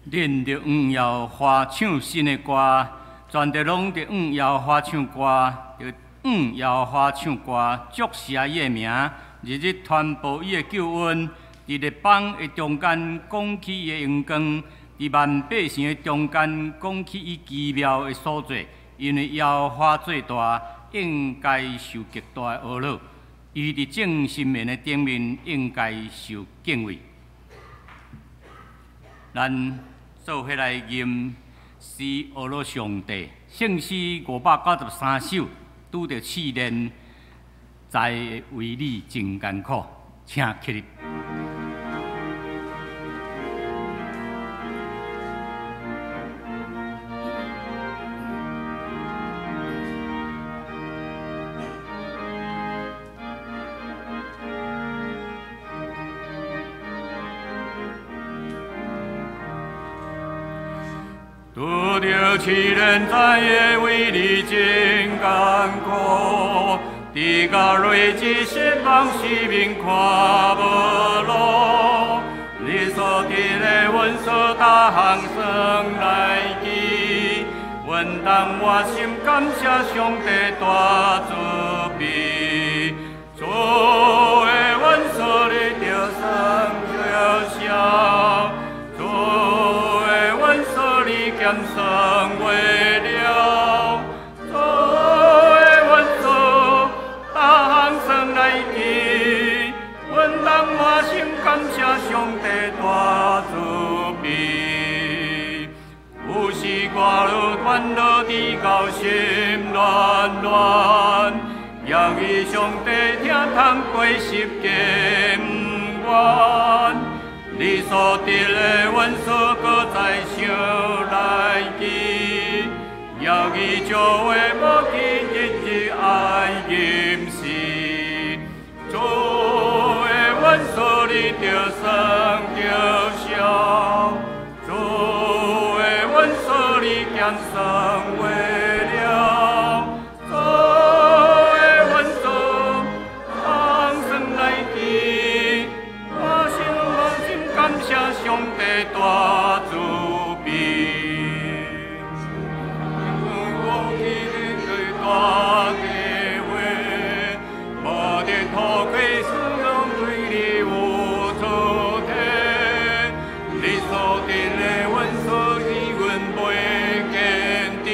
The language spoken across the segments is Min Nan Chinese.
恁著向耶和华唱新的歌，全地攏著向耶和华唱歌，著向耶和华唱歌，祝谢伊的名，日日传播伊的救恩，伫列邦的中间讲起伊的荣光，伫万百姓的中间讲起伊奇妙的所作。因为耶和华做大，应该受极大的呵咾，伊伫众神明的顶面应该受敬畏。咱做伙来吟诗呵咾上帝，圣诗593首，拄著试炼，在为你真艰苦，请起立。拄著试炼，知的为你真艰苦，伫甲睿智失望，四面看无路。你所得的阮所逐项算来记，阮当我心感谢上帝大慈悲，主的阮所你著算著笑。减算袂了，主的恩赐逐项算来记，阮当满心感谢上帝大慈悲。有时我落烦恼至到心乱乱，犹伊上帝听通过十架毋愿。你所得的恩赐，阁再想来记，犹伊石的无记，日日爱吟诗。主的恩赐，你著算著笑；主的恩赐，你减算袂了。主的恩赐，通算来记。感谢上帝大慈悲，我记得大机会，无得土亏，始终对你有出体。你所得的恩赐，你阮袂坚持，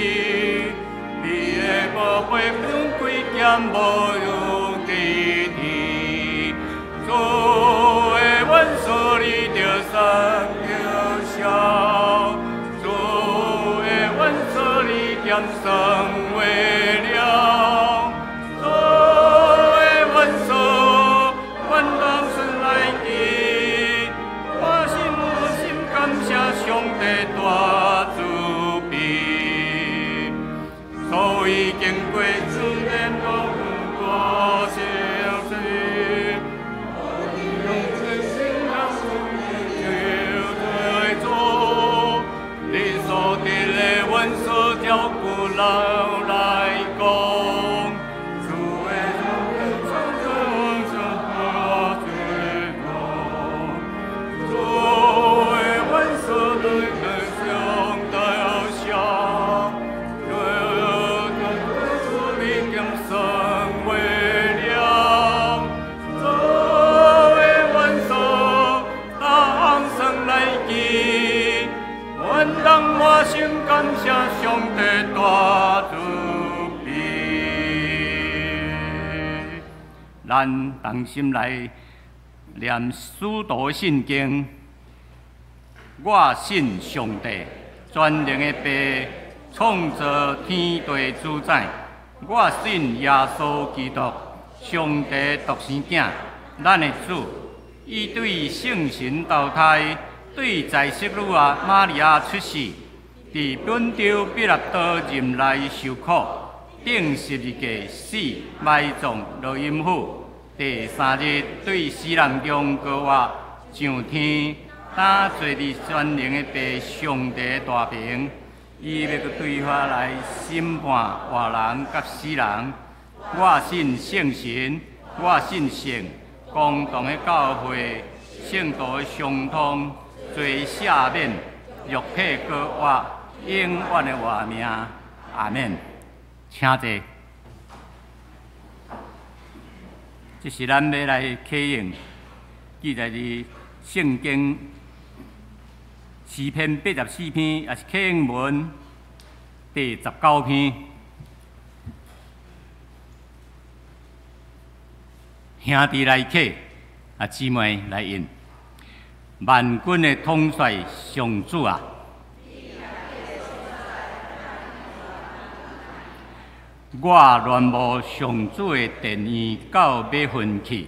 你的宝贝富贵兼无有地天，主的恩赐你著算著笑，主的恩赐你减算袂了，主的恩赐阮当算来记，我心满心感谢上帝大慈悲，所以经过试炼我有大胜利。你所得的恩赐，照顾老来讲，主的主的恩赐对得上得下，主你减算袂了，主的恩赐当算来记。阮当满心感谢上帝大慈悲。咱同心来念使徒信经。我信上帝，全能的父，创造天地主宰。我信耶稣基督，上帝独生囝，咱的主。伊对圣神投胎。对在圣女啊玛利亚出世，伫本丢彼拉多任内受苦，钉十字架死，埋葬落阴府。第三日对死人中复活，上天，担坐伫全能的父上帝大爿，伊欲阁对我来审判活人佮死人。我信圣神，我信圣公同的教会，圣徒的相通。罪赦免，肉體閣活，永遠的活命。阿們。請坐。這是咱欲來啟用記載佇聖經詩篇84篇，也是啟應文第19篇。兄弟來啟，啊姊妹來應。萬軍的統帥上主啊！我戀慕上主的殿院到尾份去。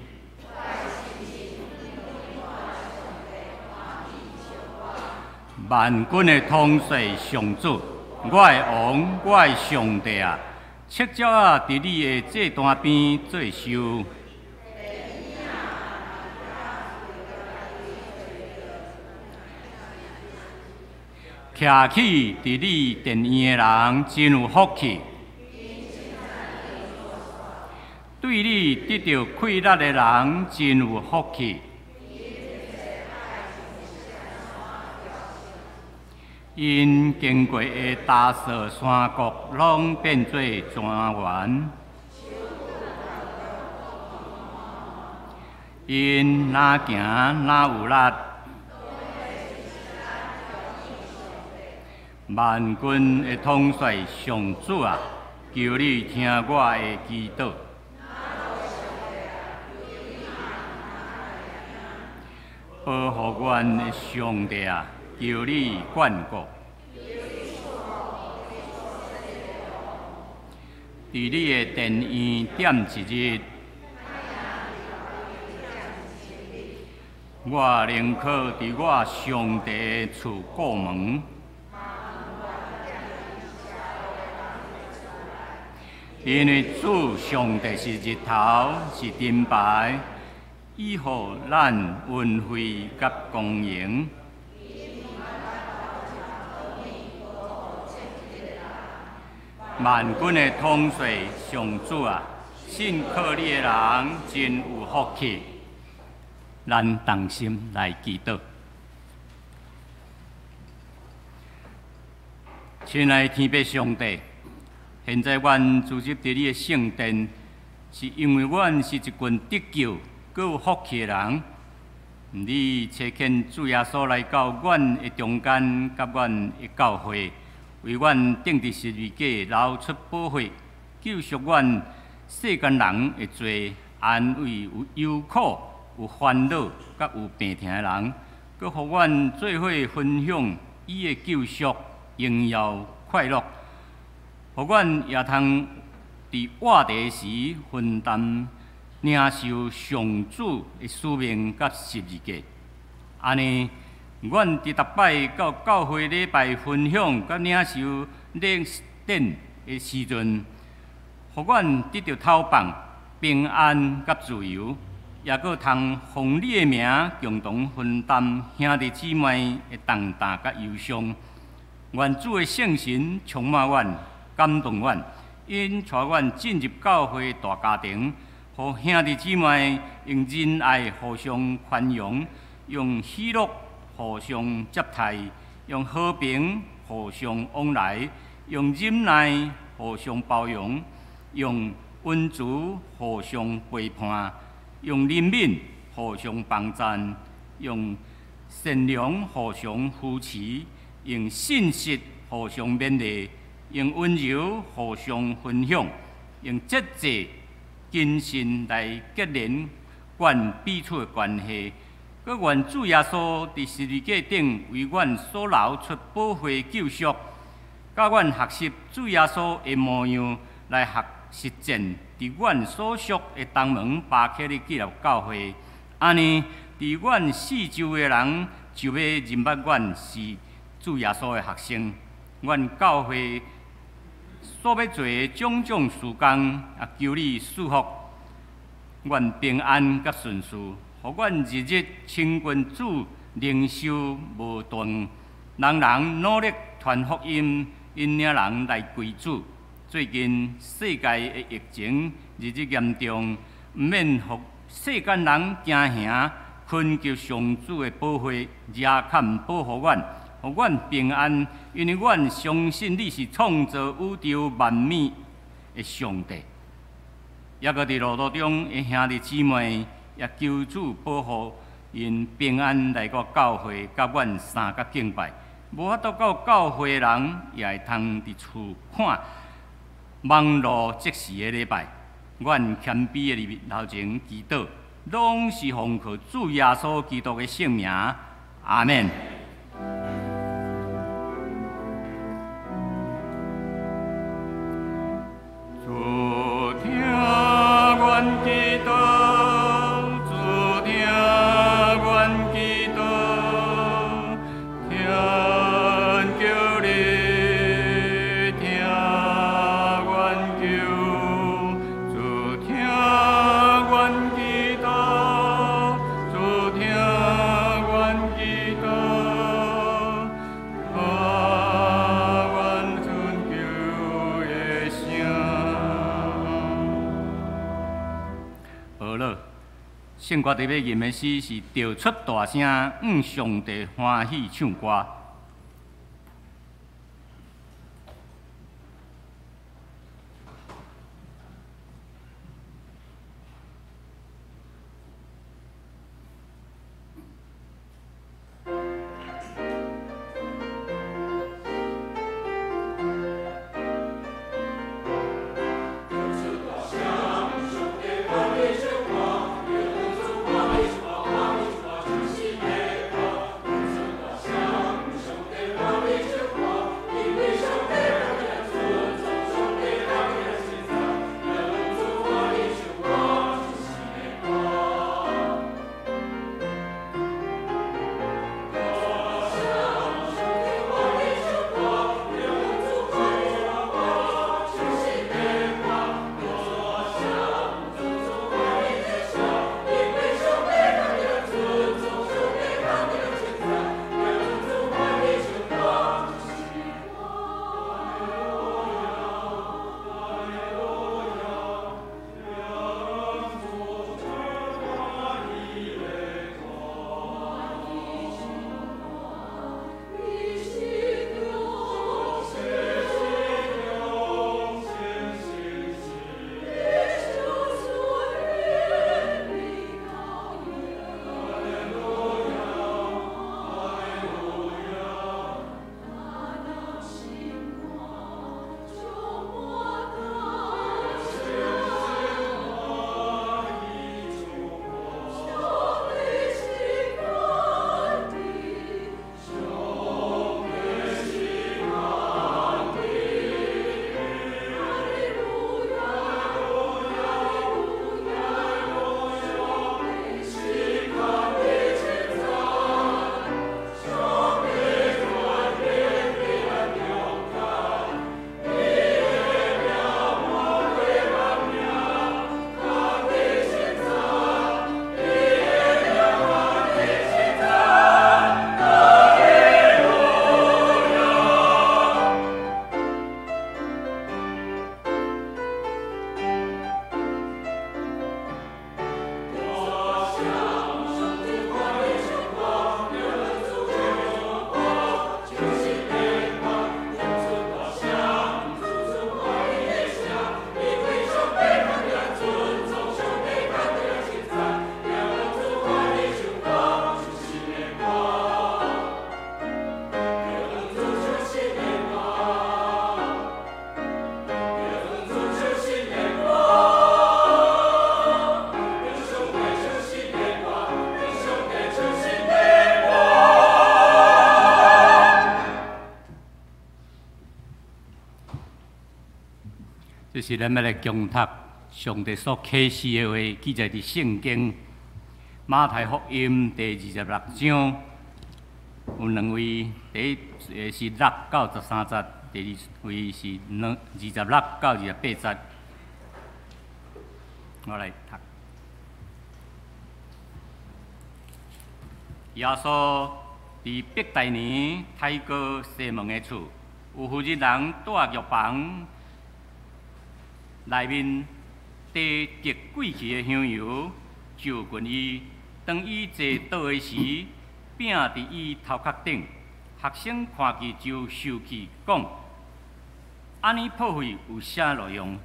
萬軍的統帥上主，我的王，我的上帝啊！赤鳥仔佇你的祭壇邊做岫。徛起佇你殿院的人真有福氣。對你得著快樂的人真有福氣。𪜶經過的大雪山谷，攏變做莊園。𪜶若行若有力。萬軍的統帥上主啊，求你聽我的祈禱。保護阮的上帝啊，求你眷顧。佇你的殿院踮一日，我寧可佇我上帝的厝顧門。因為主上帝是日頭，是盾牌，伊予咱恩惠佮光榮。萬軍的統帥上主啊，信靠你的人真有福氣。咱同心來祈禱。親愛的天父上帝，現在阮聚集佇你的聖殿，是因為阮是一群得救、閣有福氣的人。你差遣主耶穌來到阮的中間，佮阮的教會，為阮釘佇十字架流出寶血，救贖阮世間人的罪，安慰有憂苦、有煩惱、佮有病疼的人，閣予阮做伙分享伊的救贖、榮耀、快樂。予阮也通佇活著時分擔領受上主的使命佮十字架。按呢，阮佇逐擺到教會禮拜分享佮領受禮典的時陣，予阮得著透放、平安佮自由，也閣通奉你的名共同分擔兄弟姊妹的重擔佮憂傷。願主的聖神充滿阮，感動阮，引帶阮進入教會大家庭，予兄弟姊妹用仁愛互相寬容，用喜樂互相接待，用和平互相往來，用忍耐互相包容，用溫慈互相陪伴，用憐憫互相幫贊，用善良互相扶持，用信實互相勉勵，用溫柔互相分享，用節制謹慎來結連阮彼此的關係。閣願主耶穌佇十字架頂為阮所流出寶血救贖，教阮學習主耶穌的模樣來學實踐佇阮所屬的東門巴克利基督教會。按呢，佇阮四周的人就欲認捌阮是主耶穌的學生。阮教會所欲做的種種事工，啊，求你賜福阮平安佮順遂，予阮日日親近主，靈修無斷，人人努力傳福音，引領人來歸主。最近世界的疫情日日嚴重，毋免予世間人驚嚇，懇求上主的保護，遮看保護阮，予予阮平安，因為阮相信你是創造宇宙萬物的上帝。猶閣佇路途中的兄弟姊妹，也求主保護𪜶平安來到教會，佮阮相佮敬拜。無法度到教會的人，也會通佇厝看網路即時的禮拜。阮謙卑的佇頭前祈禱，攏是奉靠主耶穌基督的聖名。阿們。主聽阮祈禱，主聽阮祈禱，請求你聽阮求，主聽阮祈禱，主聽阮祈禱，聽阮懇求的聲。好了，聖歌佇欲吟的詩是著出大聲，向上帝歡喜唱歌。這是咱欲來恭讀上帝所啟示的話，記載佇聖經馬太福音第26章，有兩位，第一个是6到13節，第二位是26到28節。我來讀。耶穌佇伯大尼太哥西門的厝，有婦人蹛藥房內面滴極貴氣的香油，就近伊。當伊坐桌的時，摒佇伊頭殼頂。學學生看見就受氣，講：按呢破費有啥路用？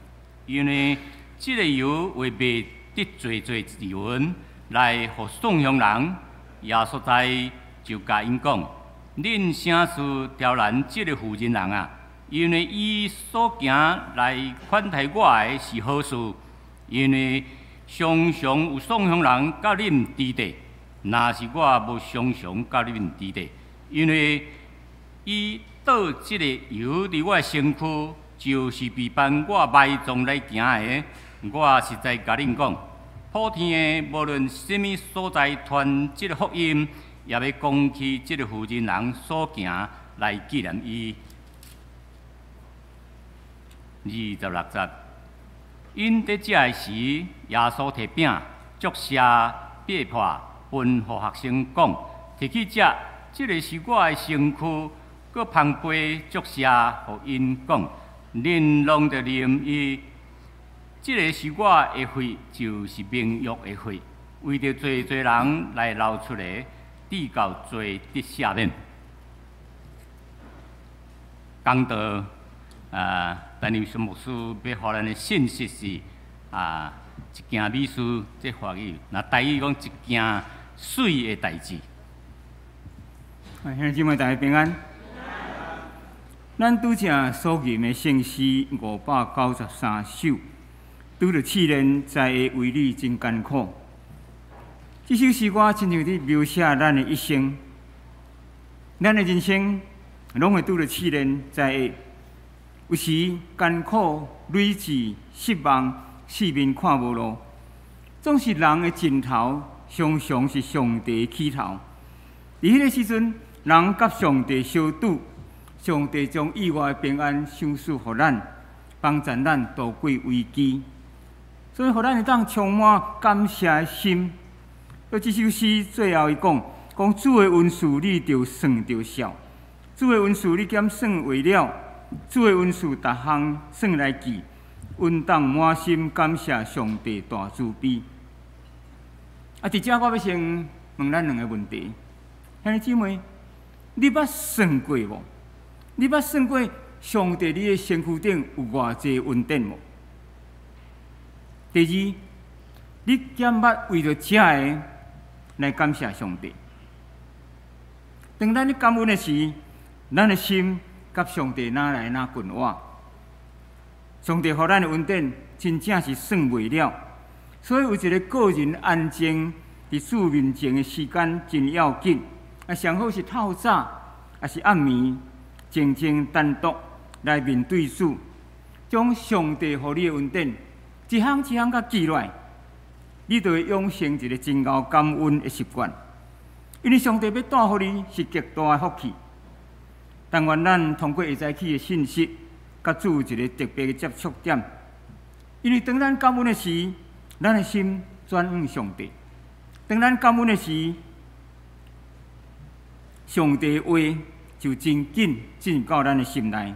因為這个油會賣得濟濟銀來予喪窮人。耶穌知就共𪜶講：恁啥事刁難這个婦人人啊？因為伊所行來款待我的是好事，因為常常有喪窮人佮恁佇佇，若是我無常常佮恁佇佇。因為伊倒這个油佇我的身軀，就是備辦我埋葬來行的。我實在共恁講，普天的無論啥物所在傳這个福音，也欲講起這个婦人人所行來紀念伊。26節，𪜶佇食的時，耶穌提餅、祝謝、擘破，分予學生講：提去食，這个是我的身軀。閣捧杯祝謝，予𪜶講：恁攏著啉伊。這个是我的血，就是盟約的血，為著濟濟人來流出的，直到罪得赦免。講到啊，陳立牧師欲予咱的信息是啊，一件美事，這華語，若台語講一件媠的代誌。兄弟姊妹大家平安。咱拄才所吟的聖詩593首，拄著試煉，知會為你真艱苦。這首詩歌親像佇描寫咱的一生，咱的人生攏會拄著試煉，知會有時艱苦、累滯、失望、四面看無路，總是人的盡頭，常常是上帝的起頭。佇彼个時陣，人佮上帝相拄，上帝將意外的平安賞賜予咱，幫助咱渡過危機，所以予咱會當充滿感謝的心。所以這首詩最後伊講：講主的恩賜你著算著數，主的恩賜你敢算會了？主的恩賜逐項算來記，應當滿心感謝上帝大慈悲。啊，佇遮我欲先問咱兩个問題。兄弟姊妹，你捌算過無？你捌算過上帝你的身軀頂有偌濟恩典無？第二，你敢捌為著這个來感謝上帝？當咱咧感恩的時，咱的心佮上帝若來若近倚。上帝予咱的恩典真正是算袂了，所以有一个個人安靜佇主面前的時間真要緊。啊，上好是透早，抑是暗暝，靜靜單獨來面對主，將上帝予你的恩典一項一項共記落來，你就會養成一个真𠢕感恩的習慣。因為上帝欲帶予你是極大的福氣。但願咱通過下早起的信息，佮主有一个特別的接觸點。因為當咱感恩的時，咱的心轉向上帝；當咱感恩的時，上帝的話就真緊進入到咱的心內。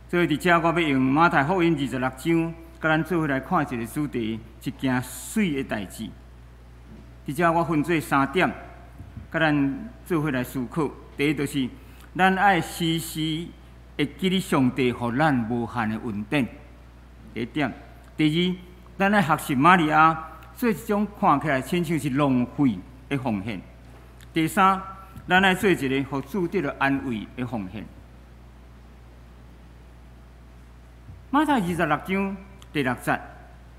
所以佇遮我欲用馬太福音26章，佮咱做伙來看一个主題：一件媠的代誌。佇遮我分做三點，佮咱做伙來思考。第一就是，咱愛時時會記得上帝予咱無限的恩典。第一點。第二，咱愛學習瑪利亞做一種看起來親像是浪費的奉獻。第三，咱愛做一個予主得著安慰的奉獻。馬太26章第6節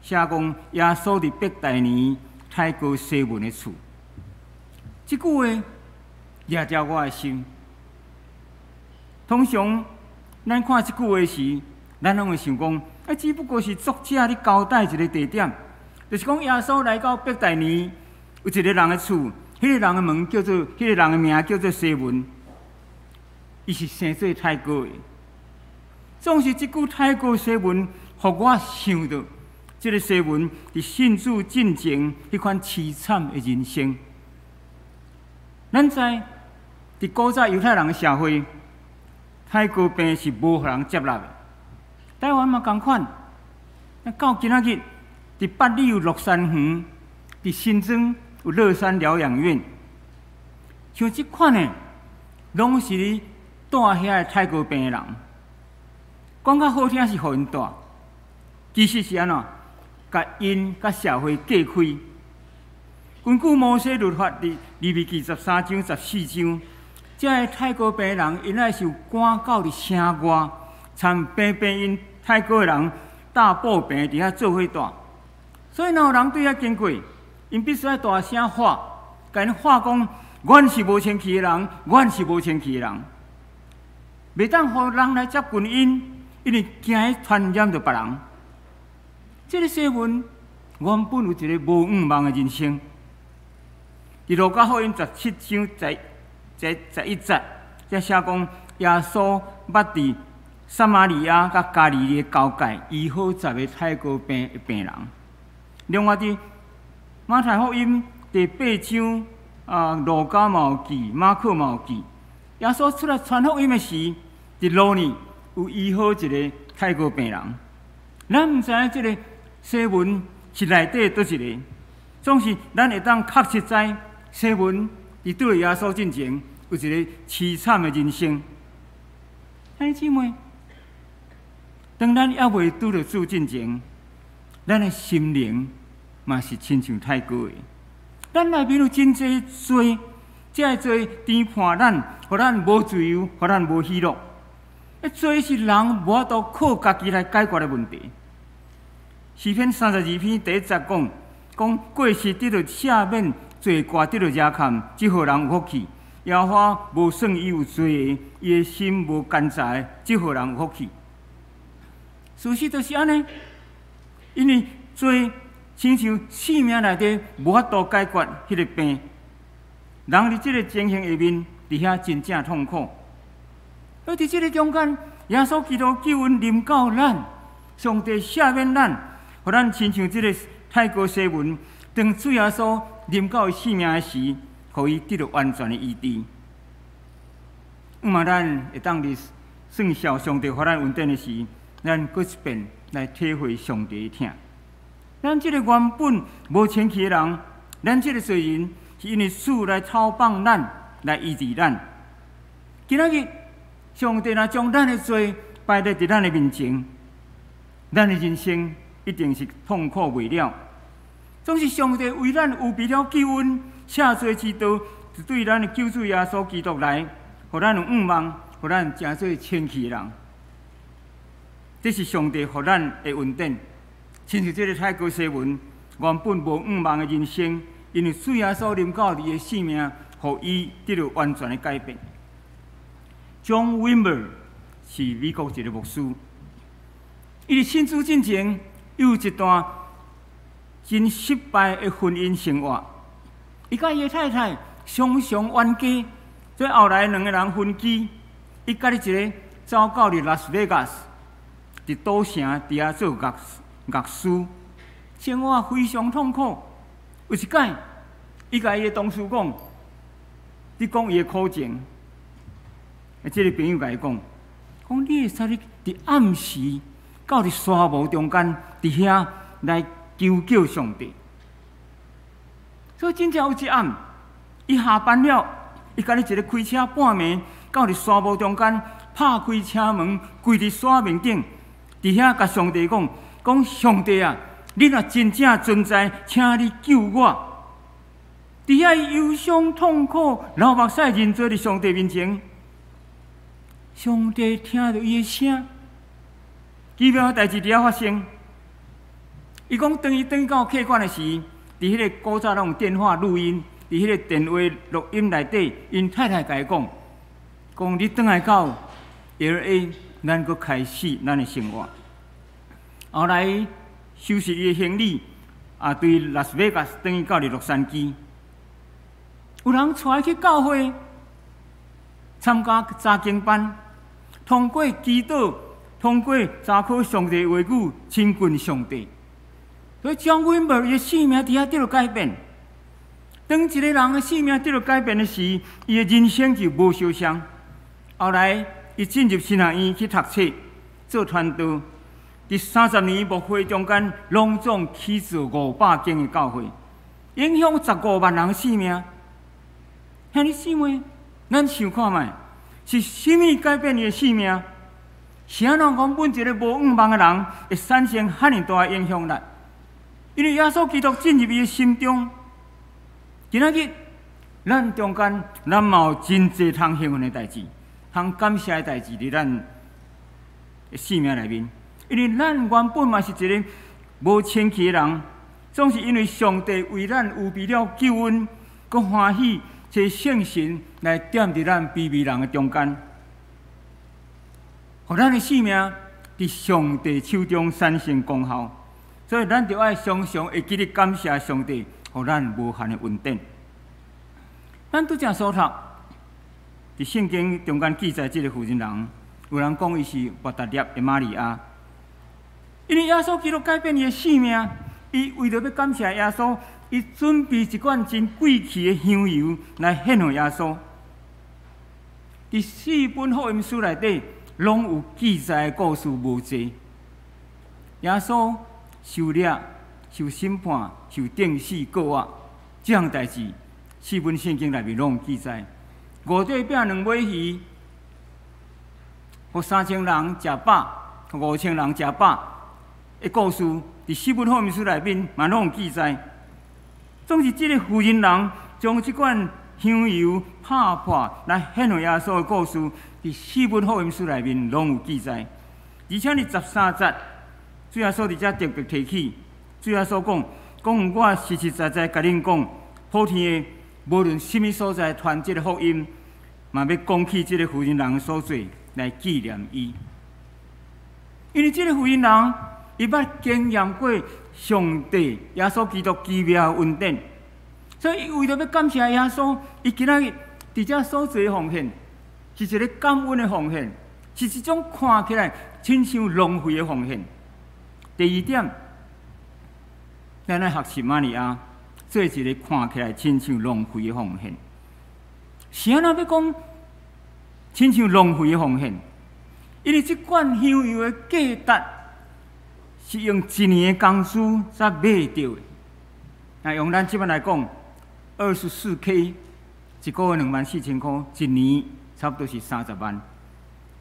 寫講耶穌佇伯大尼太哥西門的厝。這句話掠著我的心。通常咱看這句話時，咱攏會想講，啊，只不過是作者咧交代一个地點，就是講耶穌來到伯大尼有一个人的厝，彼个人的門叫做，彼个人的名叫做西門，伊是生做太哥的。總是這句太哥西門，予我想著，這个西門佇信主進前彼款淒慘的人生。咱知佇古早猶太人的社會，太哥病是無予人接納的。台灣嘛仝款，到今仔日，佇八里有樂山園，佇新莊有樂山療養院，像這款的，攏是咧帶遐个太高病的人。講較好聽是予𪜶帶，其實是按怎？共𪜶佮社會隔開。根據摩西律法佇利未記13章14章，這个太高病的人，𪜶愛受趕到佇城外，參平平𪜶太高的人搭布棚佇遐做伙蹛。所以，若有人對遐經過，𪜶必須愛大聲喊，共𪜶喊講：阮是無清氣的人，阮是無清氣的人，袂當予人來接近𪜶，因為驚傳染著別人。這个西門原本有一个無向望的人生。佇路加福音17章11節，這寫講耶穌捌佇撒瑪利亞佮加利利的交界醫好十个太高病的病人。另外，佇馬太福音第八章，路加嘛有記，馬可嘛有記，耶穌出來傳福音的時，佇路呢有醫好一个太高病人。咱毋知影這个西門是內底佗一个，總是咱會當確實知西門佇拄著耶穌進前有一个淒慘的人生。兄弟姊妹，當咱猶未拄著主進前，咱的心靈嘛是親像太高的。咱內面有真濟罪，這个罪纏絆咱，予咱無自由，予咱無喜樂。罪是人無法度靠家己來解決的問題。詩篇32篇第1節講，講過失得著赦免，罪過得著遮蓋，這予人有福氣。耶和華無算伊有罪的，伊的心無奸詐的，這予人有福氣。事實就是按呢，因為罪親像生命內底無法度解決彼个病，人佇這个情形下面，佇遐真正痛苦。而佇這个中間，耶穌基督救恩臨到咱，上帝赦免咱，予咱親像這个太高西門，當主耶穌臨到伊生命的時，予伊得著完全的醫治。毋嘛，咱會當佇算數上帝予咱恩典的時，咱閣一遍來體會上帝的疼。咱這個原本無清氣的人，咱這个罪人，是因為主來討放咱，來醫治咱。今仔日，上帝若將咱的罪擺佇咱的面前，咱的人生一定是痛苦未了。總是上帝為咱預備了救恩、赦罪之道，是對咱的救主耶穌基督來，予咱有向望，予咱成做清氣的人。這是上帝予咱的恩典。親像這个太高西門，原本無向望的人生，因為主耶穌臨到伊的生命，予伊得著完全的改變。John Wimber 是美國一个牧師，伊佇信主進前有一段真失敗的婚姻生活，伊佮伊的太太常常冤家，所以後來兩个人分居，伊家己一个走到佇拉斯維加斯，佇賭城佇遐做樂師，生活非常痛苦。有一擺，伊共伊的同事講，佇講伊的苦情。這个朋友共伊講，講你會使你佇暗時到佇沙漠中間，佇遐來求叫上帝。所以真正有一暗，伊下班了，伊家己一个開車半暝到佇沙漠中間，拍開車門，跪佇沙面頂，佇遐共上帝講。講上帝啊，你若真正存在，請你救我。佇遐憂傷痛苦、流目屎認罪佇上帝面前，上帝聽著伊的聲，奇妙的代誌佇遐發生。伊講，當伊轉到客館的時，佇彼个古早攏用電話錄音，佇彼个電話錄音內底，𪜶太太共伊講，講你轉來到 L.A.，咱閣開始咱的生活。後來收拾伊的行李，啊，對拉斯維加斯轉去到佇洛杉磯。有人帶伊去教會參加查經班，通過祈禱，通過查考上帝話語，親近上帝。所以 John Wimber 伊的生命佇遐得著改變。當一个人的生命得著改變的時，伊的人生就無相仝。後來，伊進入神學院去讀冊，做傳道。佇30年牧會中間，攏總起造500間的教會，影響15萬人性命。兄弟姊妹，咱想看覓，是啥物改變伊的生命？是按怎講，阮一个無向望的人，會產生遐爾大的影響力？因為耶穌基督進入伊的心中。今仔日，咱中間，咱嘛有真濟通興奮的代誌，通感謝的代誌，佇咱的生命內面。因為咱原本嘛是一个無清氣的人，總是因為上帝為咱預備了救恩，閣歡喜這聖神來踮佇咱卑微人的中間，予咱的生命佇上帝手中產生功效。所以咱著愛常常會記得感謝上帝，予咱無限的恩典。咱拄才所讀，佇聖經中間記載這個婦人人，有人講伊是抹大拉的瑪利亞，因為耶穌基督改變伊的生命，伊為著欲感謝耶穌，伊準備一罐真貴氣的香油來獻予耶穌。佇四本福音書內底，攏有記載的故事無濟。耶穌受掠、受審判、受釘死、復活，這項代誌，四本聖經內面攏有記載。五塊餅兩尾魚，予3000人食飽，5000人食飽的故事，佇四本福音書內面嘛攏有記載。總是這个婦人人將這罐香油拍破來獻予耶穌的故事，佇四本福音書內面攏有記載。而且佇13節，主耶穌佇遮特別提起，主耶穌講：講我實實在在共恁講，普天的無論啥物所在傳這个福音，嘛欲講起這个婦人人所做來紀念伊。因為這个婦人人，伊捌經驗過上帝耶穌基督奇妙的恩典，所以伊為著欲感謝耶穌，伊今仔日佇遮所做的奉獻，是一个感恩的奉獻，是一種看起來親像浪費的奉獻。第二點，咱來學習瑪利亞做一个看起來親像浪費的奉獻。是按怎欲講親像浪費的奉獻？因為這罐香油的價值是用一年的工資才買著的。若用咱這擺來講，24K 一個月24,000箍，一年差不多是30萬。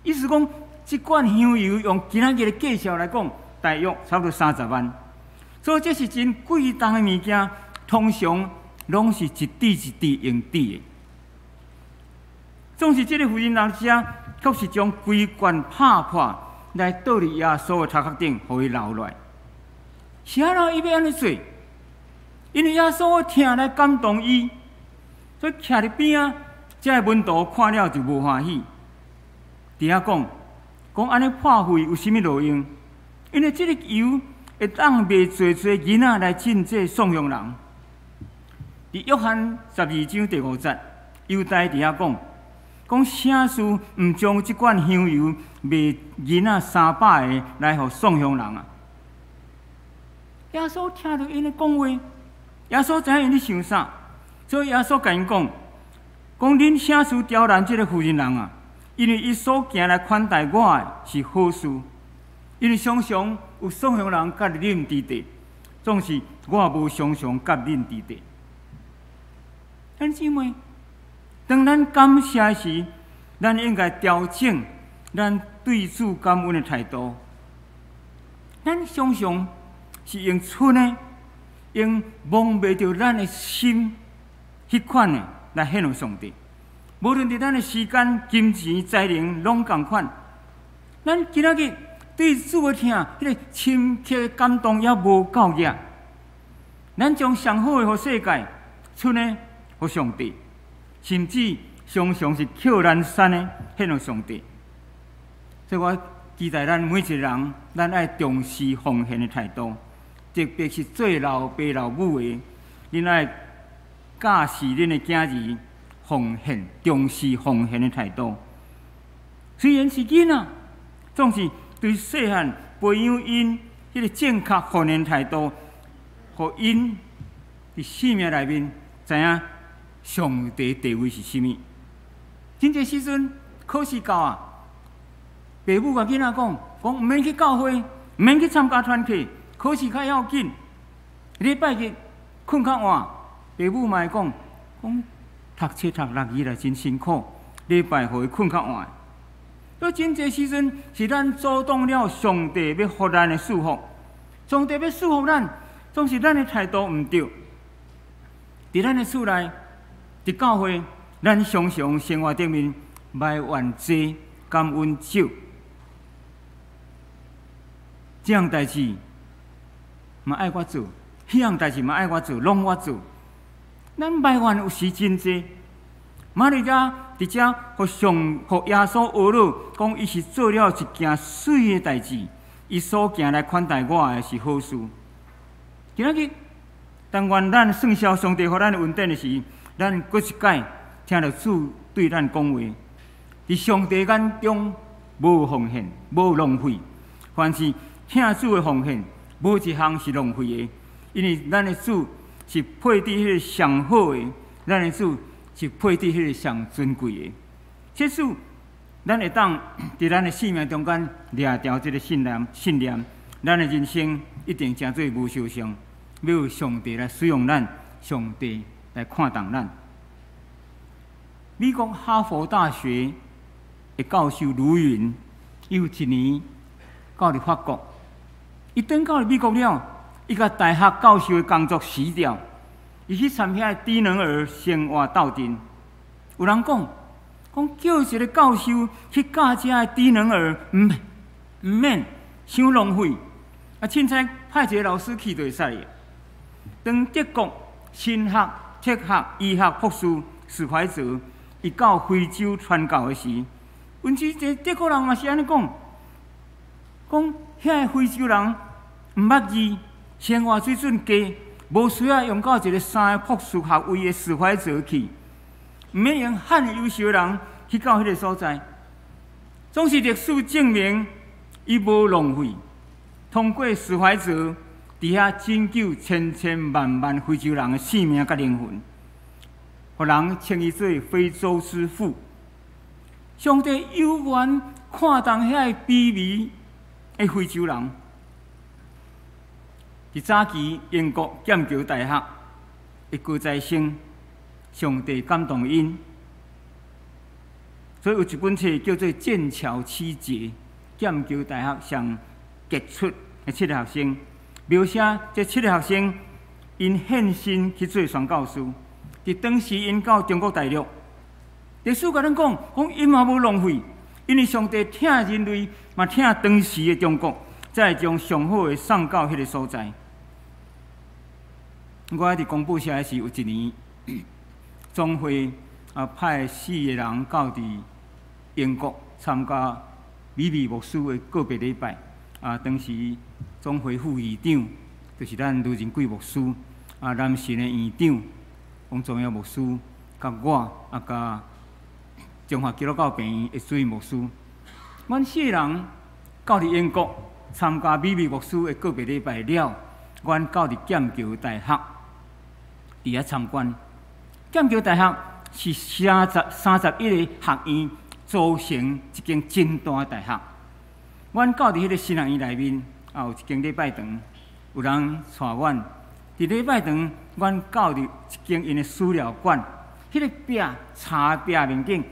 意思講，這罐香油用今仔日的價數來講，大約差不多三十萬。所以這是真貴重的物件，通常攏是一滴一滴用滴的。總是這个婦人人遮，卻是將規罐拍破來倒佇耶穌的頭殼頂，予伊流落來。是按怎伊欲按呢做？因為耶穌的疼來感動伊，所以徛佇邊仔，這个門徒看了就無歡喜。佇遐講，講按呢破費有啥物路用？因為這个油會當賣濟濟銀仔來賑濟喪窮人。佇約翰12章第5節，猶大佇遐講，講啥事毋將這罐香油賣銀仔300个來予喪窮人啊？耶穌聽著𪜶的講話，耶穌知影𪜶咧想啥，所以耶穌共𪜶講，講恁啥事刁難這个婦人人啊？因為伊所行來款待我的是好事，因為常常有喪窮人佮恁佇佇，總是我無常常佮恁佇佇。兄弟姊妹，當咱感謝時，咱應該調整咱對主感恩的態度。咱常常是用賰的，用摸袂著咱的心，彼款的來獻予上帝。無論佇咱的時間、金錢、才能，攏仝款。咱今仔日對主的疼，彼个深刻的感動猶無夠額。咱將上好的予世界，賰的予上帝，甚至常常是扣難產的獻予上帝。所以我期待咱每一個人，咱愛重視奉獻的態度，特別是做老爸老母的，恁愛教示恁的囝兒奉獻、重視奉獻的態度。雖然是囡仔，總是對細漢培養𪜶彼个正確奉獻態度，予𪜶佇生命內面知影上帝地位是啥物。真濟時陣考試到啊，爸母共囡仔講，講毋免去教會，毋免去參加團契，考試較要緊。禮拜日睏較晚，爸母嘛會講，講讀冊讀6日來真辛苦，禮拜予伊睏較晚。所以真濟時陣是咱阻擋了上帝欲予咱的祝福，上帝欲祝福咱，總是咱的態度毋對。佇咱的厝內，佇教會，咱常常生活頂面埋怨濟，感恩少。這項代誌嘛愛我做，彼項代誌嘛愛我做，攏我做。咱埋怨有時真濟。瑪利亞佇遮，予上予耶穌呵咾，講伊是做了一件媠的代誌，伊所行來款待我的是好事。今仔日，但願咱算數上帝予咱的恩典的時，咱閣一擺聽著主對咱講話。佇上帝眼中無奉獻，無浪費。凡是疼主的奉獻，無一項是浪費的，因為咱的主是配得彼个上好的，咱的主是配得彼个上尊貴的。這使咱會當佇咱的生命中間掠牢這个信念，信念，咱的人生一定成做無受傷。欲予上帝來使用咱，上帝來看重咱。美國哈佛大學的教授盧雲，伊有一年到佇法國，伊轉到美國了，伊共大學教授的工作辭掉。伊去參遐低能兒生活鬥陣。有人講，講叫一个教授去教遮的低能兒，毋免，傷浪費。啊，凊彩派一个老師去就會使了。當德國神學、哲學、醫學博士史懷澤伊到非洲傳教的時，阮這個德國人嘛是按呢講，講遐个非洲人毋捌字，生活水準低。無需要用到一个三个博士學位的史懷澤去，毋免用遐爾優秀的人去到彼个所在。總是歷史證明，伊無浪費。通過史懷澤佇遐拯救千千萬萬非洲人的性命佮靈魂，予人稱伊做非洲之父。上帝猶原看重遐个卑微的非洲人。佇早期英國劍橋大學的高材生，上帝感動𪜶，所以有一本冊叫做《劍橋七傑》，劍橋大學上傑出的七个學生，描寫這七个學生𪜶獻身去做宣教師。佇當時𪜶到中國大陸，歷史共咱講，講𪜶嘛無浪費，因為上帝疼人類，嘛疼當時的中國，才會將上好的送到彼个所在。我佇公布社的時，有一年總會啊派四个人到佇英國參加美美牧師的告別禮拜。啊，當時總會副議長就是咱盧仁貴牧師，啊，南神的院長王宗耀牧師，佮我啊，佮中華基督教病院的主任牧師，阮四个人到佇英國參加美美牧師的告別禮拜了，阮到佇劍橋大學佇遐參觀。劍橋大學是31個學院組成一間真大的大學。阮到佇彼个神學院內面，啊，有一間禮拜堂，有人帶阮佇禮拜堂，阮到佇一間𪜶的資料館，彼个壁柴壁面頂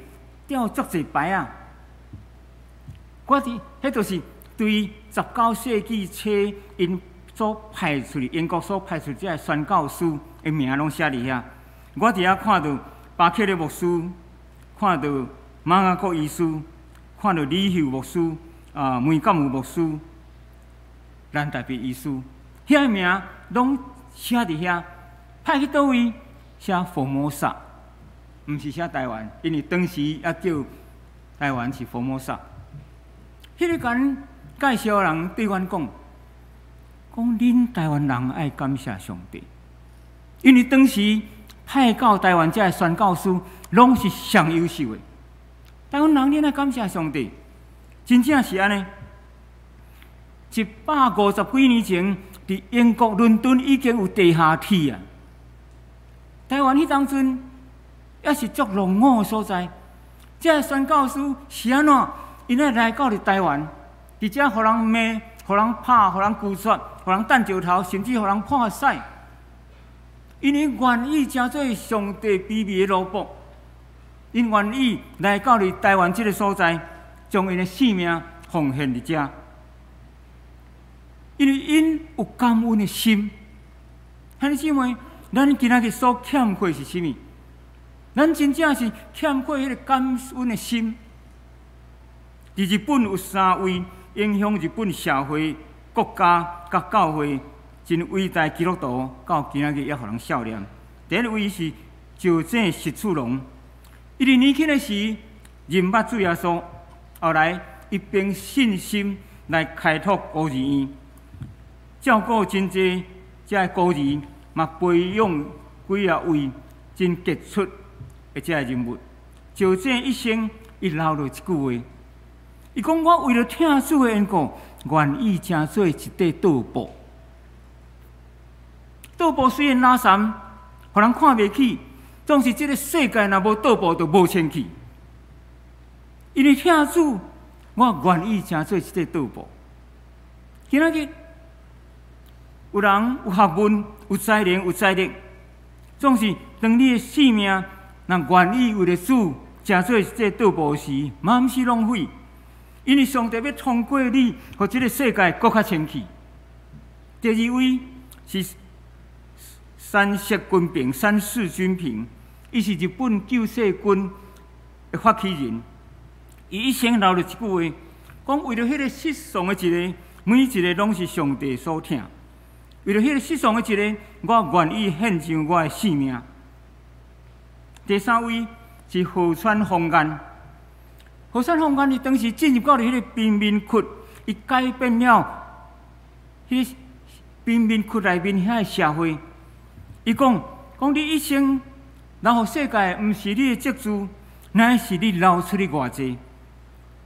吊足濟牌仔。我佇彼就是對19世紀初𪜶所派出去，英國所派出這个宣教師的名攏寫佇遐。我佇遐看著巴克利牧師，看著馬雅各醫師，看著李秀牧師，啊，梅鑑武牧師，蘭大別醫師，遐个名攏寫佇遐。派去佗位？寫福摩薩，毋是寫台灣，因為當時猶叫台灣是福摩薩。彼个共介紹人對阮講，講恁台灣人愛感謝上帝，因為當時派到台灣這个宣教師攏是上優秀的。台灣人恁愛感謝上帝，真正是按呢。150幾年前，佇英國倫敦已經有地下鐵啊。台灣彼當陣猶是足落伍的所在，這个宣教師是按怎？𪜶愛來到佇台灣，佇遮予人罵、予人拍、予人拒絕、予人擲石頭，甚至予人判死。因為願意成做上帝卑微的奴僕， 𪜶願意來到佇台灣這个所在，將𪜶的性命奉獻佇遮，因為𪜶有感恩的心。兄弟姊妹，咱今仔日所欠缺是啥物？咱真正是欠缺彼个感恩的心。佇日本有三位影響日本社會、國家佮教會真偉大基督徒，到今仔日猶予人數念。第一位是石井實次郎，伊佇年輕的時認捌主耶穌，後來伊憑信心來開拓孤兒院，照顧真濟這个孤兒，嘛培養幾仔位真傑出的這个人物。石井一生伊留落一句話，伊講，我為著疼主的緣故，願意成做一塊桌布。桌布雖然垃圾，予人看袂起，總是這个世界若無桌布就無清氣。因為疼主，我願意成做一塊桌布。今仔日有人有學問、有才能、有財力，總是當你的性命若願意為著主成做一塊桌布時，嘛毋是浪費。因為上帝欲通過你，予這个世界閣較清氣。第二位是三色軍平，三市軍平，伊是日本救世軍的發起人。伊一生留著一句話，講為著彼个失喪的一个，每一个攏是上帝所疼。為著彼个失喪的一个，我願意獻上我的性命。第三位是河川豐彥。河川豐彥伊當時進入到彼个貧民窟，伊改變了彼个貧民窟內面遐个社會。伊講，講你一生留予世界，毋是你的積資，乃是你流出去偌濟；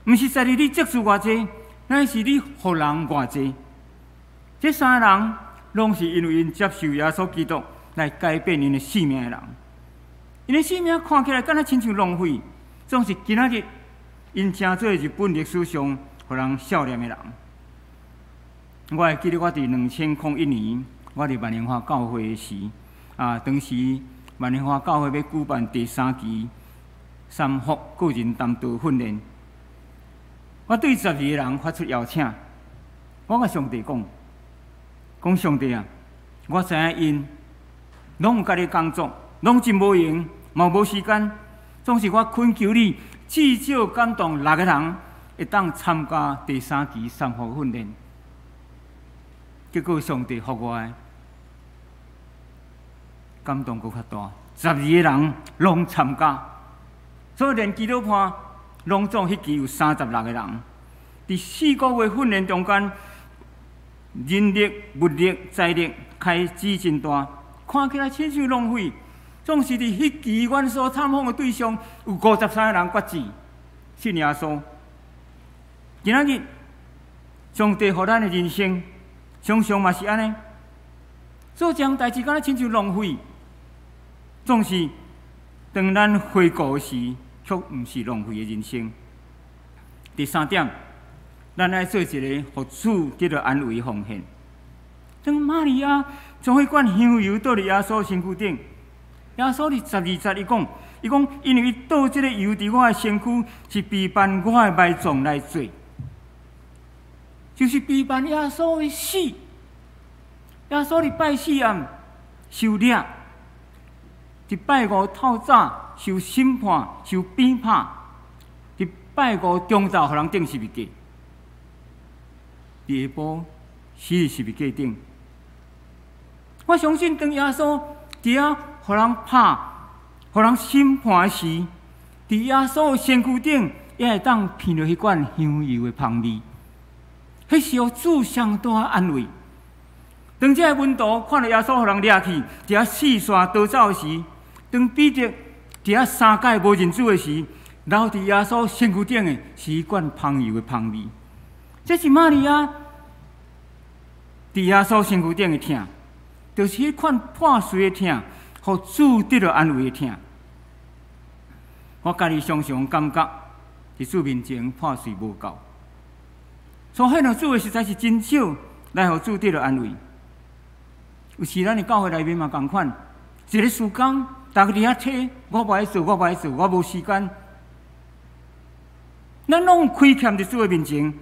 毋是在於你積資偌濟，乃是你予人偌濟。這三个人攏是因為𪜶接受耶穌基督來改變𪜶的性命的人。𪜶的性命看起來敢若親像浪費，總是今仔日𪜶成做日本歷史上予人數念的人。我會記得我佇2001年，我佇萬榮華教會時，當時萬榮華教會欲舉辦第三期三福個人擔道訓練，我對12個人發出邀請，我共上帝講，講上帝啊，我知影𪜶攏有家己工作，攏真無閒，嘛無時間，總是我懇求你，至少感動六個人會當參加第三期三福訓練。結果上帝予我的感動閣較大，12個人攏參加，所以連基督伴攏總彼期有36個人。佇4個月訓練中間，人力、物力、財力開支真大，看起來親像浪費。總是佇彼期阮所參訪的對象有53個人決志信耶穌。今仔日上帝予咱的人生，常常嘛是按呢，做這項代誌敢若親像浪費，總是當咱回顧時，卻毋是浪費的人生。第三點，咱愛做一个予主得著安慰奉獻。當瑪利亞將彼罐香油倒佇耶穌身軀頂，耶穌佇12節伊講，伊講因為伊倒這个油佇我的身軀，是備辦我的埋葬來做，就是備辦耶穌的死。耶穌佇拜四暗受掠，佇拜五透早受審判、受鞭拍，佇拜五中晝予人釘十字架，佇下晡死佇十字架頂。我相信當耶穌佇遐予人拍、予人審判時，佇耶穌的身軀頂也會當聞著彼罐香油的芳味。彼是予主上大安慰。當這个門徒看著耶穌予人掠去，佇遐四散逃走時，當彼得佇遐三擺無認主的時，留佇耶穌身軀頂的是彼罐芳油的芳味。這是瑪利亞佇耶穌身軀頂的疼，就是彼款破碎的疼，予主得著安慰的疼。我家己常常感覺，佇主面前破碎無夠，所獻予主的實在是真少，來予主得著安慰。有時咱的教會內面嘛仝款，一个事工，逐家佇遐提，我無愛做，我無愛做，我無時間。咱攏虧欠佇主的面前，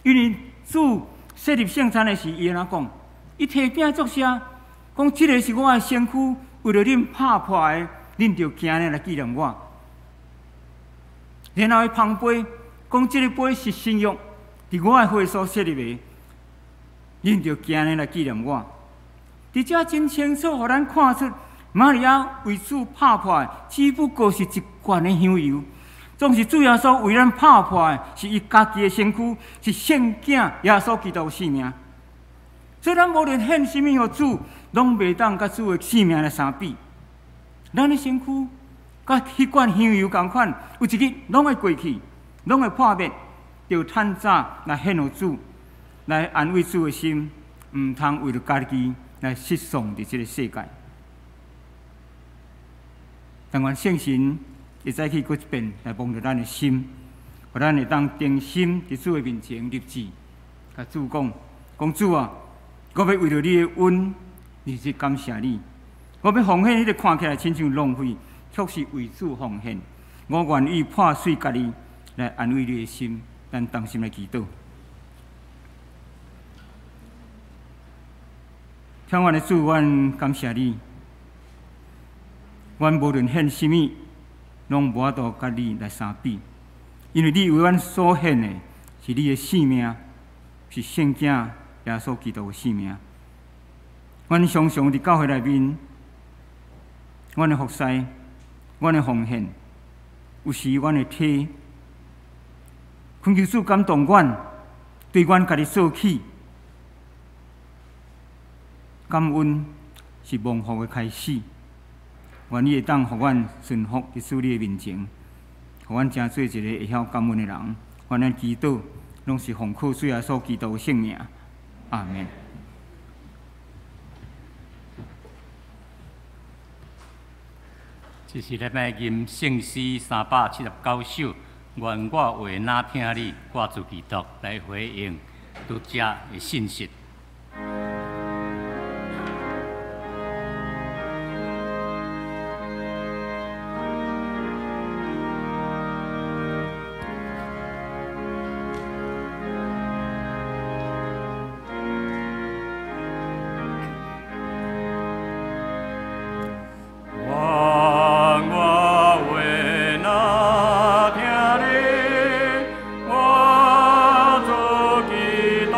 因為主設立聖餐的時，伊按怎講？伊提餅祝謝，講這个是我的身軀，為著恁拍破的，恁著行呢來紀念我。然後伊捧杯，講這个杯是新約，佇我的血所設立的，恁著行呢來紀念我。佇遮真清楚，予咱看出，瑪利亞為主拍破的，只不過是一罐的香油。總是主耶穌為咱拍破的，是伊家己的身軀，是聖子耶穌基督的性命。所以咱無論獻啥物予主，攏袂當佮主的性命來相比。咱的身軀佮彼罐香油仝款，有一日攏會過去，攏會破滅，著趁早來獻予主，來安慰主的心，毋通為著家己來失喪佇這个世界。但願聖神會再去閣一遍來摸著咱的心，予咱會當誠心佇主的面前立志，共主講：講主啊，我欲為著你的恩，日日感謝你。我欲奉獻彼個看起來親像浪費，卻是為主奉獻。我願意破碎家己來安慰你的心，咱同心來祈禱。天阮的主，阮感謝你。阮無論獻啥物，攏無法度佮你來相比，因為你為阮所獻的是你的性命，是聖子耶穌基督的性命。阮常常佇教會內面，阮的服侍，阮的奉獻，有時阮會推，懇求主感動阮，對阮家己做起，感恩是蒙福的開始。願你會當予阮順服佇主你的面前，予阮成做一个會曉感恩的人。願咱祈禱，攏是奉靠主耶穌基督的聖名。阿們。這是禮拜吟聖詩379首，願我話若聽你，我主基督來回應拄才的信息。願我話若聽你，我主基督。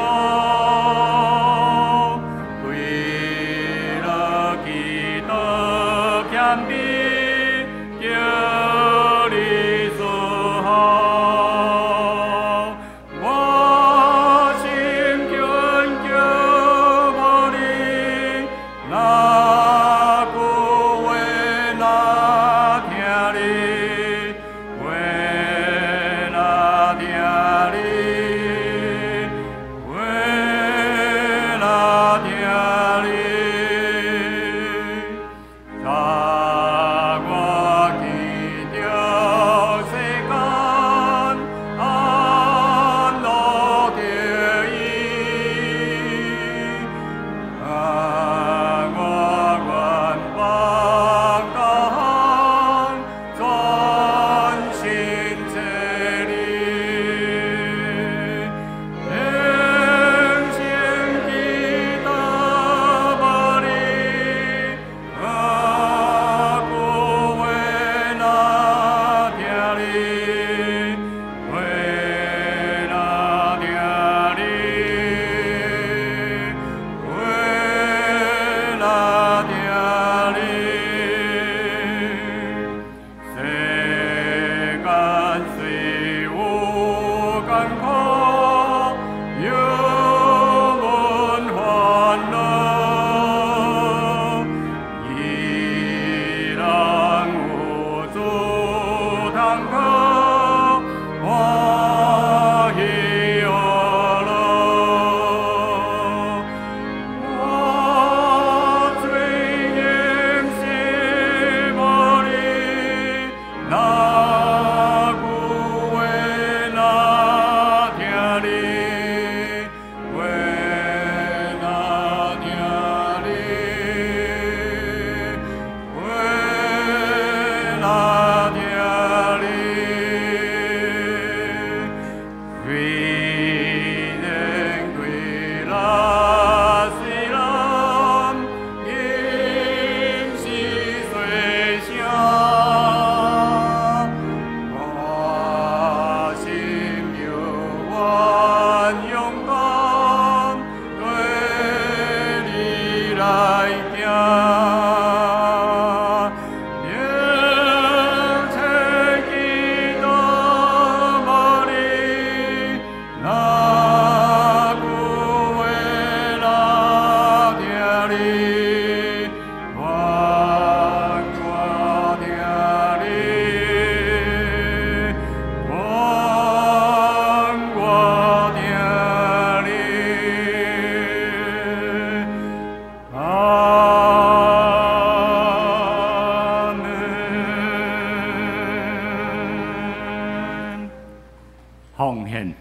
奉獻。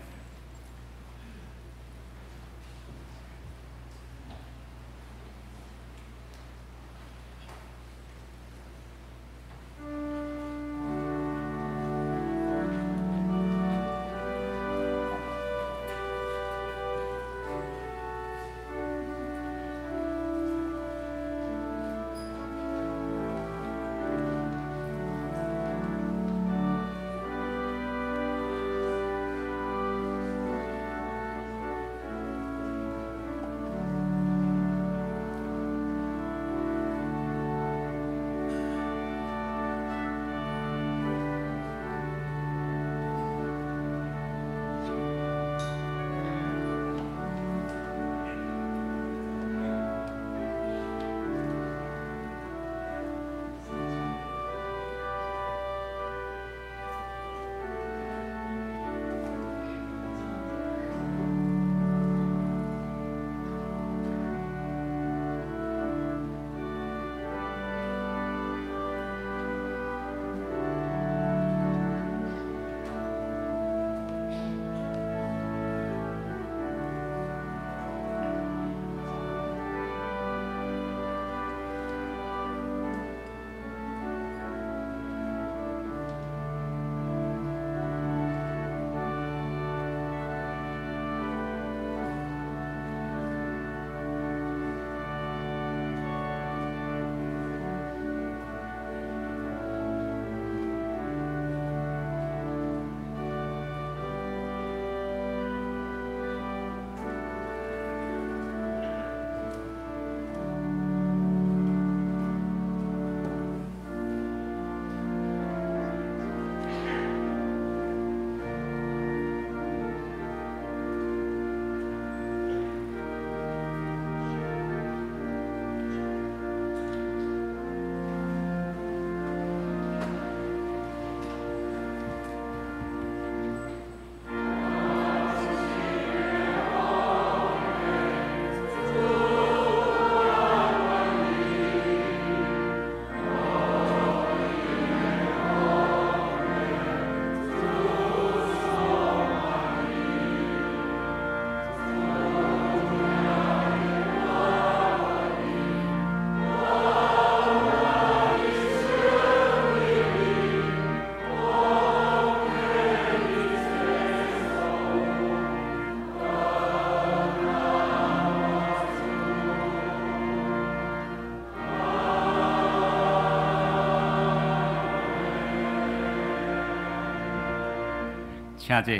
請坐。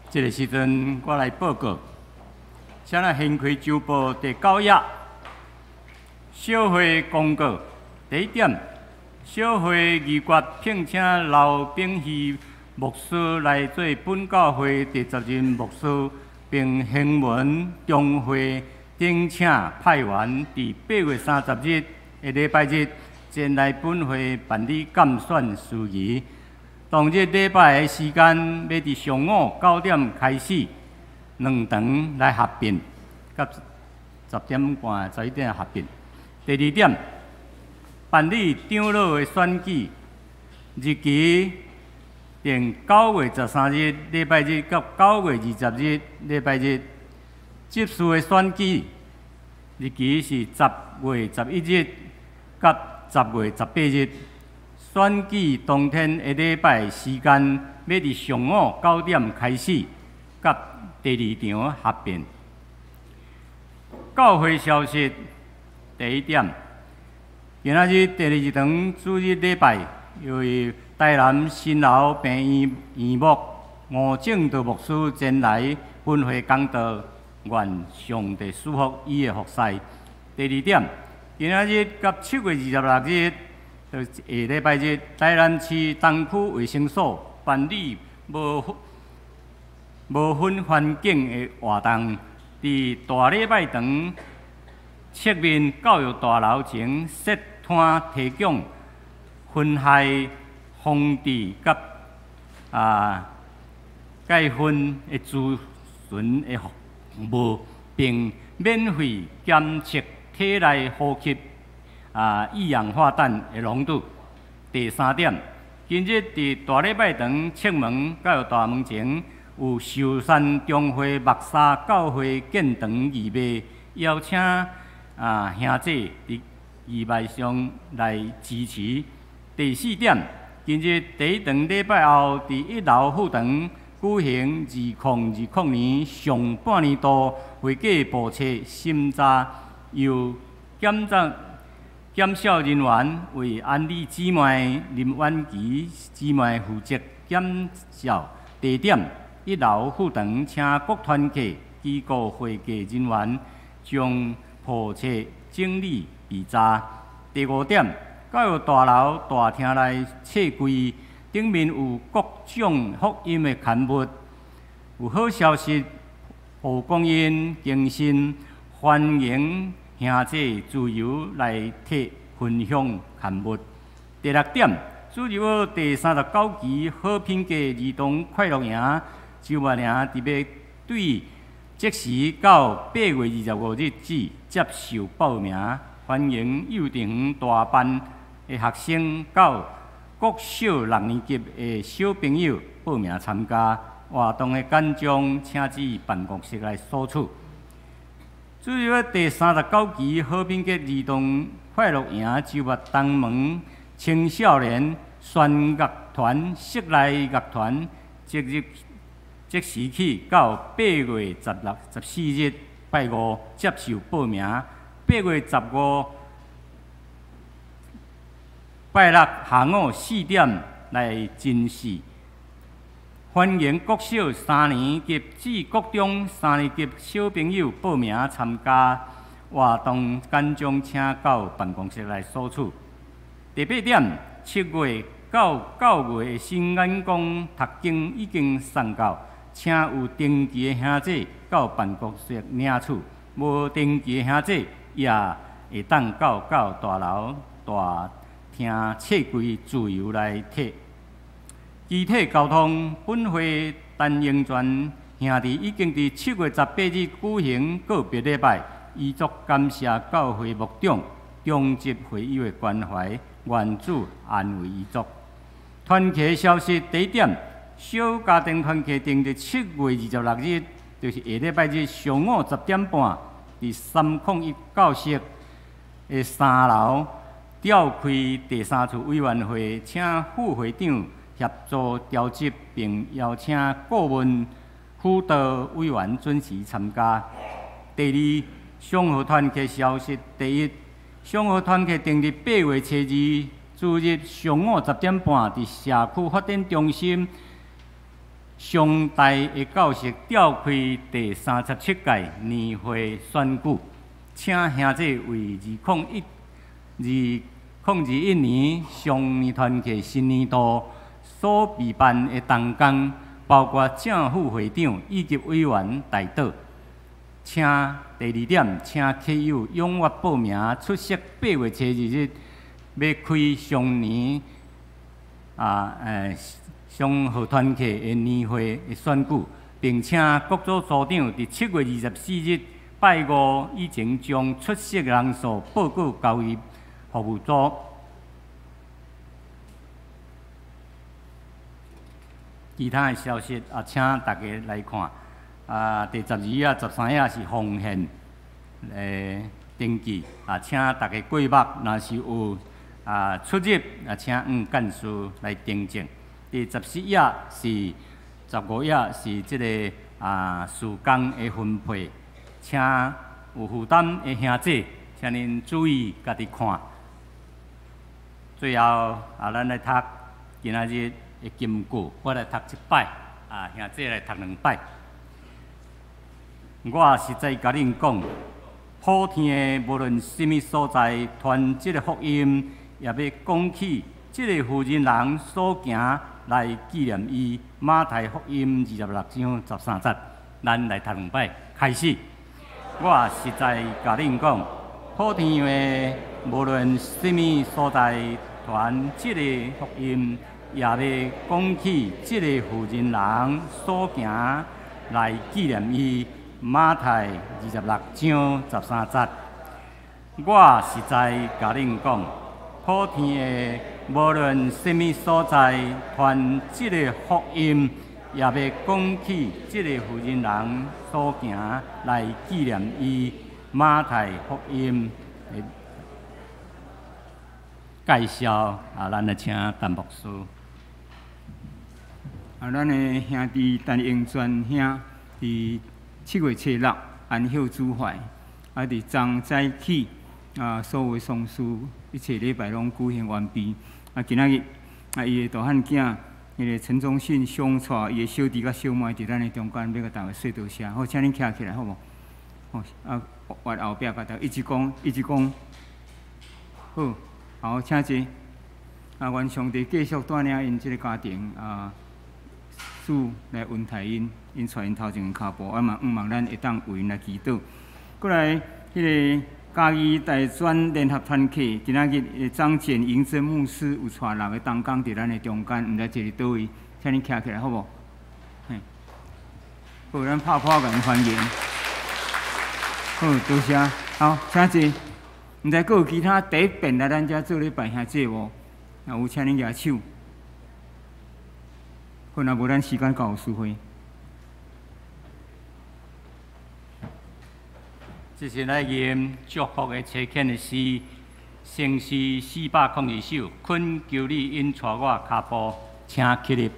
這个時陣，我來報告，請咱掀開週報第九頁，小會公告。第一點，小會議決聘請劉炳熙牧師來做本教會第十任牧師，並行文中會頂請派員佇8月30日的禮拜日前來本會辦理監選事宜。當日禮拜的時間欲佇上午9點開始，兩堂來合併，佮10點半、11點合併。第二點，辦理長老的選舉日期定9月13日禮拜日佮9月20日禮拜日。執事的選舉日期是10月11日佮10月18日。選舉當天的禮拜時間欲佇上午9點開始，佮第二場合併。教會消息第一點，今仔日第二堂主日禮拜，由於台南新樓病院院牧吳正道牧師前來分會講道，願上帝賜福伊的服侍。第二點，今仔日佮7月26日，就下禮拜日，台南市東區衛生所辦理無分環境的活動，佇大禮拜堂側面教育大樓前設攤提供薰害防治佮戒薰的諮詢的服務，並免費檢測體內呼吸二氧化氮的濃度。第三點，今日佇大禮拜堂側門教育大門前有壽山中會木沙教會建堂義賣，邀請兄弟佇義賣上來支持。第四點，今日第一堂禮拜後，佇一樓副堂舉行2020年上半年度會計簿冊審查，由檢查檢校人員為安妮姊妹、林婉琪姊妹負責檢校。地點一樓副堂，請各團契機構會計人員將簿冊整理備查。第五點，教育大樓大廳內冊櫃頂面有各種福音的刊物，有好消息、蒲公英更新，歡迎兄弟自由來提分享刊物。第六點，主日學第39期好品格兒童快樂營周末營特別對即時到8月25日止接受報名，歡迎幼稚園大班的學生到國小六年級的小朋友報名參加。活動的簡章，請至辦公室來索取。主日學第39期好品格兒童快樂營周末東門青少年弦樂團、室內樂團，即時起到8月16、14日拜五接受報名。8月15拜六下午4點來甄試。歡迎國小三年級至國中三年級小朋友報名參加活動，簡章請到辦公室來索取。第八點，7月到9月的新眼光讀經已經送到，請有登記的兄弟到辦公室領取，無登記的兄弟也會當到教育大樓大廳冊櫃自由來提。機體交通，本會陳英全兄弟已經佇7月18日舉行告別禮拜，預祝感謝教會牧長、中執會友的關懷，願主安慰遺族。團契消息第一點，小家庭團契定佇7月26日，就是下禮拜日上午10點半，佇301教室的三樓召開第三次委員會，請副會長協助調集，並邀請顧問、輔導委員準時參加。第二，雙和團契消息。第一，雙和團契定佇8月初二主日上午10點半，佇社區發展中心上大的教室召開第37屆年會選舉，請兄弟為2021年雙年團契新年度所備辦的同工，包括正副會長以及委員代禱。請第二點，請客友踴躍報名出席8月初二日欲開雙年雙和團契的年會的選舉，並請各組組長佇7月24日拜五以前將出席人數報告交予服務組。其他的消息啊，請大家來看。第12頁、13頁是奉獻的登記啊，請大家過目，若是有出入啊，請按幹事來訂正。第14頁是15頁是這个事工的分配，請有負擔的兄弟，請恁注意家己看。最後咱來讀今仔日的金句，我來讀一擺，兄弟來讀兩擺。我實在共恁講，普天的無論啥物所在，傳這个福音，也欲講起這个婦人人所行來紀念伊。馬太福音26章13節，咱來讀兩擺，開始。我實在共恁講，普天的無論啥物所在，傳這个福音，也欲講起這个婦人人所行來紀念伊。馬太26章13節，我實在共恁講，普天的無論啥物所在傳這个福音，也欲講起這个婦人人所行來紀念伊。馬太福音的介紹啊，咱來請陳牧師。啊，咱的兄弟陳英全兄，佇7月初6安息主懷，啊，佇昨早起啊，所有喪事一切禮拜攏舉行完畢。啊，今仔日啊，伊的大漢囝，彼个陳忠信相帶伊的小弟佮小妹佇咱的中間，欲共大家說多謝。好，請恁徛起來，好無？好，啊，往後壁共大家一直講，一直講。好，好，請坐。啊，願上帝繼續帶領𪜶這个家庭啊，主來恩待𪜶，𪜶帶𪜶頭前跤步，啊嘛，向望咱會當為𪜶來祈禱。過來，彼个嘉義大專聯合團契，今仔日張簡盈珍牧師有帶六个同工佇咱的中間，毋知坐佇佗位，請恁徛起來好無？嘿，好，咱拍破共𪜶歡迎。好，多謝。好，請坐。毋知閣有其他第一遍來咱遮做禮拜兄姊無？若有，請恁舉手。好，若無咱時間到，司會。這是來吟祝福的差遣的詩，聖詩402首，懇求你引帶我跤步，請起立。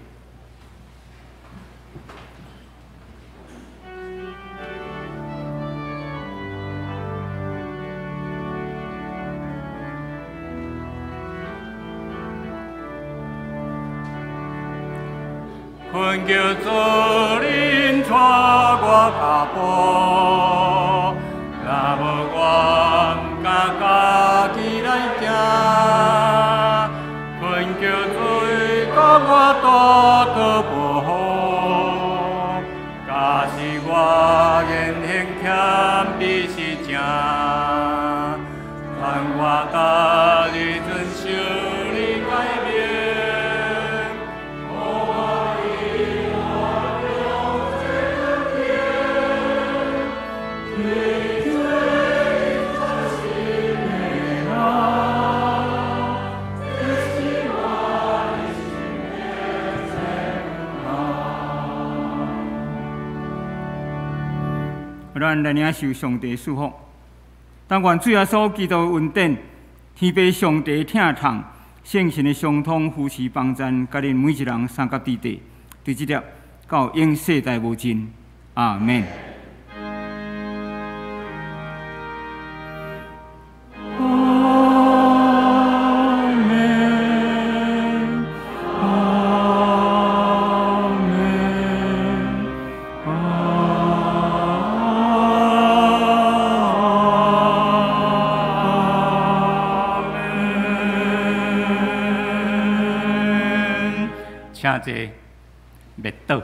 懇求主引帶我跤步，若無我毋敢家己來行。懇求主教我多多保護，假使我言行欠比是正，願我逐日遵守你誡命。咱來領受上帝祝福。但願主耶穌基督的恩典、天父上帝疼痛、聖神的相通扶持幫贊，佮恁每一人相佮佇底，對這粒到永世代無盡。阿們。請坐，袂倒。